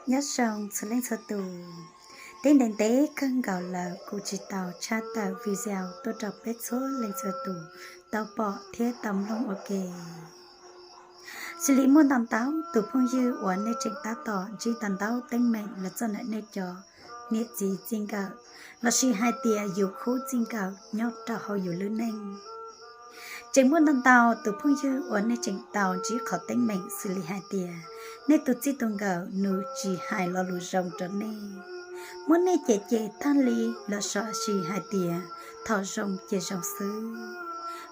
Nyob zoo txhua leej txhua tus, twb ntev ntev kawg nkaus lawm kuv tsis tau tshaj tawm video tuaj rau peb txhua leej txhua tus tau pom thiab tau mloog ua ke. Xws li muaj ntau ntau tus phooj ywg uas nej tseem tab tom ntsib tau ntau teeb meem los txog ntawm nej cov niam txiv txij nkawm, lossis hais tias yus khub txij nkawm nyob rau hauv yus lub neej. Tseem muaj ntau ntau tus phooj ywg uas nej tseem tau ntsib qhov teeb meem xws li hais tias nej tus txij tus nkawm nws tsis hais lo lus zoo rau nej, muab nej cem cem tag li, lossis hais tias thaum zoo ces zoo xwb,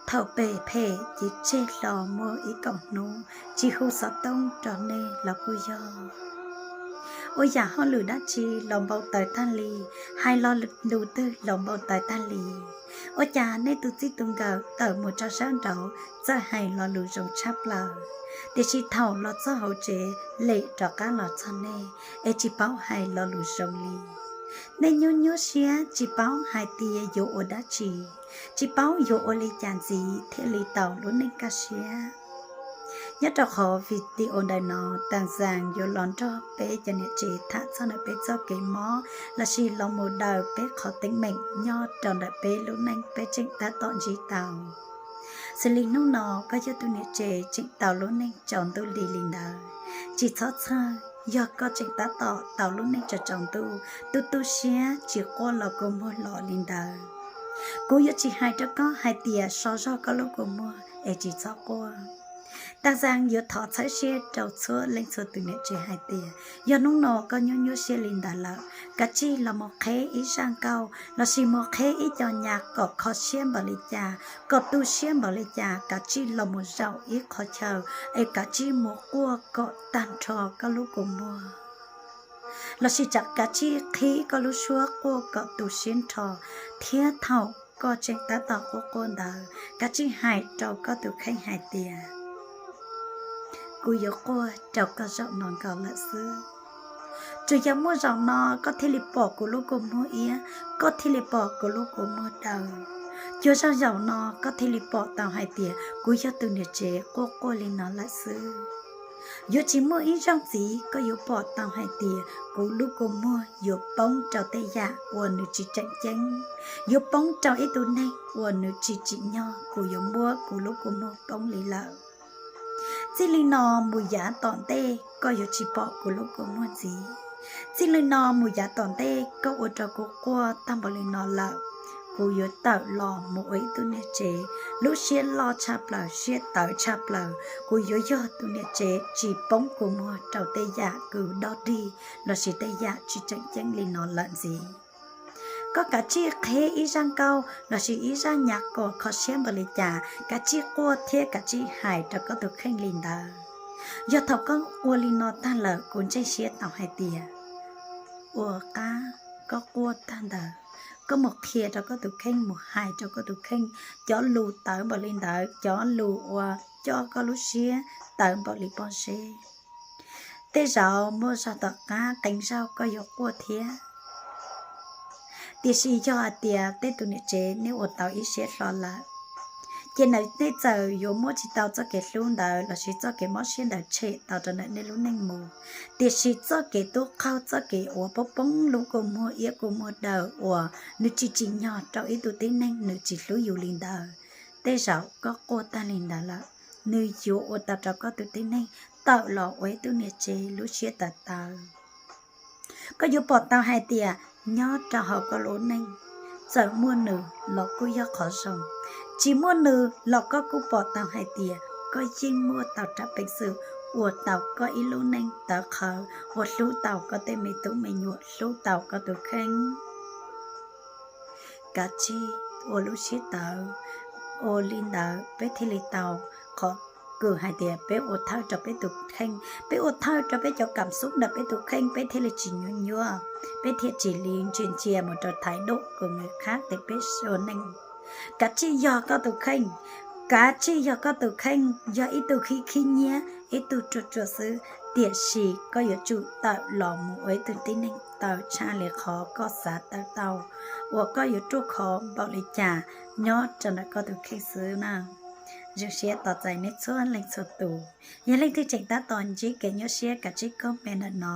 thaum phem phem ces tseg hlo muaj ib kaum hnub tsis hu xov tooj rau nej los kuj yog. Ua yam hauj lwm dab tsi los npau taws tag li, hais lo lus twg los npau taws tag li. Ua cas nej tus txij tus nkawm tawm mus rau sab nraud txawj hais lo lus zoo tshaj plaws, tiam sis thaum los txog hauv tsev lem rov qab los txog nej es tsis paub hais lo lus zoo li. Nej nyuaj nyuaj siab tsis paub hais tias yuav ua dab tsi, tsis paub yuav ua li cas ntxiv thiaj li tau lub neej kaj siab. Nyob rau qhov video ntawm no, Tag Zag yuav los nrog peb cov niam tsev tham txog ntawm peb txoj kev mob lossis los mus daws peb qhov teeb meem nyob rau ntawm peb lub neej peb tseem tab tom ntsib tau. Xws li hnub no koj yog tus niam tsev tseem tau lub neej tsaus ntuj nti li ntawd, tsis txhob txhawj, yog koj tseem tab tom tau lub neej tsaus tsaus ntuj, tu tu siab tsis quaj los kua muag los li ntawd, kuv yuav tsis hais rau koj hais tias so zog koj lub kua muag es tsis txhob quaj. Tag Zag yuav thov txhawb siab rau txhua leej txhua tus niam tsev hais tias yog hnub no koj nyuaj nyuaj siab li ntawd lawm, kav tsij los mus qheb ib zaj nkauj lossis mus qheb ib co nyas kom kho siab npaum li cas, kom tu siab npaum li cas, kav tsij los mus zaum ib qhov chaw es kav tsij mus quaj kom tag nrho koj lub kua muag. Lossis tsam kav tsij qhib koj lub suab quaj kom tu siab nrho, thiab thaum koj tseem tab tom quaj quaj ntawd kav tsij hais rau koj tus kheej hais tias kuv yuav quaj rau koj zaum no nkaus lawm xwb. Tsuas yog muaj zaum no koj thiaj li pom kuv lub kua muag iab, koj thiaj li pom kuv lub kua muag daw. Tsuas yog zaum no koj thiaj li pom tau hais tias kuv yog tus niam tsev quaj quaj li no lawm xwb. Yuav tsis muaj ib zaug ntxiv koj yuav pom tau hais tias kuv lub kua muag yuav poob rau tej yam uas nws tsis tseem ceeb, yuav poob rau ib tug neeg uas nws tsis tsim nyog kuv yuav muab kuv lub kua muag poob li lawm. Txij li no mus yav tom ntej koj yuav tsis pom kuv lub kua muag ntxiv. Txij li no mus yav tom ntej koj ua rau kuv quaj tag npaum li no lawm, kuv yuav tawm los mus ua ib tug niam tsev lub siab loj tshaj plaws, siab tawv tshaj plaws. Kuv yuav yog tus niam tsev tsis poob kua muag rau tej yam kws dog dig lossis tej yam tsis tseem ceeb li no lawm ntxiv. Koj kav tsij qheb ib zaj nkauj lossis ib zaj nyas kom kho siab npaum li cas, kav tsij quaj thiab kav tsij hais rau koj tus kheej li ntawd. Yog thaum koj ua li no tag lawm kuv ntseeg siab tau hais tias ua qab koj quaj tag ntawd, koj mus qhia rau koj tus kheej, mus hais rau koj tus kheej cov lus tawv npaum li ntawd, cov lus uas coj koj lub siab tawv npaum li pob zeb, tej zaum muaj zog tom qab qee zaug koj yuav quaj thiab. Tiam sis yog hais tias tej tus niam tsev nej ua tau ib siab hlo lawm, ces nej txawm yuav muab tsis tau txoj kev hlub ntawd lossis txoj kev mob siab ntawd tshem tau rau ntawm nej lub neej mus. Tiam sis txoj kev tub qaug, txoj kev uas poob poob lub kua muag iab kua muag daw uas nws tsis tsim nyog rau ib tug tib neeg nws tsis hlub yus li ntawd, tej zaum koj quaj tag li ntawd lawm, nws yuav ua tau rau koj tus tib neeg tawm los ua ib tug niam tsev lub siab tawv tawv. Koj yuav pom tau hais tias nyob rau hauv koj lub neej, txawm muaj nws los kuj yog qhov zoo, tsis muaj nws los koj kuj pom tau hais tias koj yeej muaj tau rab peev xwm ua tau koj ib lub neej tawv qhawv, ua hlub tau koj tej me tub me nyuam, hlub tau koj tus kheej. Kav tsij ua lub siab tawv, ua li ntawd peb thiaj li tau qhov kws hais tias peb ua thawj rau peb tus kheej, peb ua thawj rau peb cov kam xub ntawm peb tus kheej, peb thiaj li tsis nyuaj nyuaj, peb thiaj tsis li ntsia ntsia mus rau thaiv dum kws nws khab tes peb ua neej. Kav tsij yog koj tus kheej, kav tsij yog koj tus kheej yog ib tug khib khib nyiab, ib tug ruam ruam xwb, tiam sis koj yuav tsum tawm los mus ua ib tug tib neeg tawv tshaj li qhov koj xav tawm tau, uas koj yuav ruaj khov npaum li cas nyob rau ntawm koj tus kheej xwb na. Zoo siab tos txais nej txhua leej txhua tus. Yog leej twg tseem tab tom ntsib kev nyuaj siab kav tsij comment ntawm no.